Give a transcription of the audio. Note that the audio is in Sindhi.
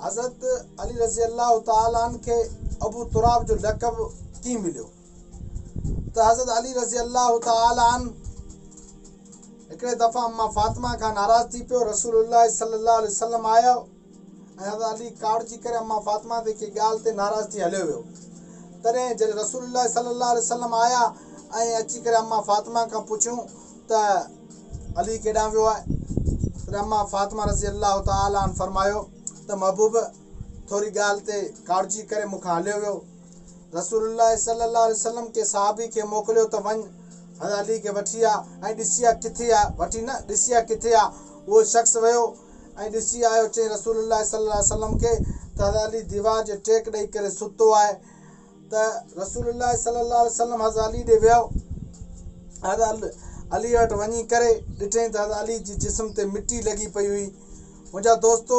حضرت علي رضي الله تعالٰي عنه کي ابو تراب جو لقب ڪيئن مليو؟ ته حضرت علي رضي الله تعالٰي عنه هڪڙي دفعا اما فاطمه کان ناراض ٿي پيو. رسول الله صلي الله عليه وسلم آيو ۽ حضرت علي ڪاوڙجي ڪري اما فاطمه تي ڪنهن ڳالهه تي ناراض ٿي هليو ويو. تڏهن جڏهن رسول الله صلي الله عليه وسلم آيا ۽ اچي ڪري اما فاطمه کان پڇيون ته علي ڪيڏانهن ويو آهي؟ تڏهن اما فاطمه رضي الله تعالٰي عنه فرمايو ته محبوب ٿوري ڳالهه تي ڪاوڙجي ڪري مون کان هليو ويو. رسول الله صلي الله عليه وسلم ڪنهن صحابي کي موڪليو ته وڃ حضرت علي کي وٺي آ ۽ ڏسي آ ڪٿي آ، وٺي نه ڏسي آ ڪٿي آ. اهو شخص ويو ۽ ڏسي آيو. چيائين رسول الله صلي الله عليه وسلم کي ته حضرت علي ديوار جي ٽيڪ ڏئي ڪري ستو آهي. ته رسول الله صلي الله عليه وسلم حضرت علي ڏي ويو. حضرت علي وٽ وڃي ڪري ڏٺائين ته حضرت علي جي جسم تي مٽي لڳي پئي هئي. منهنجا دوستو!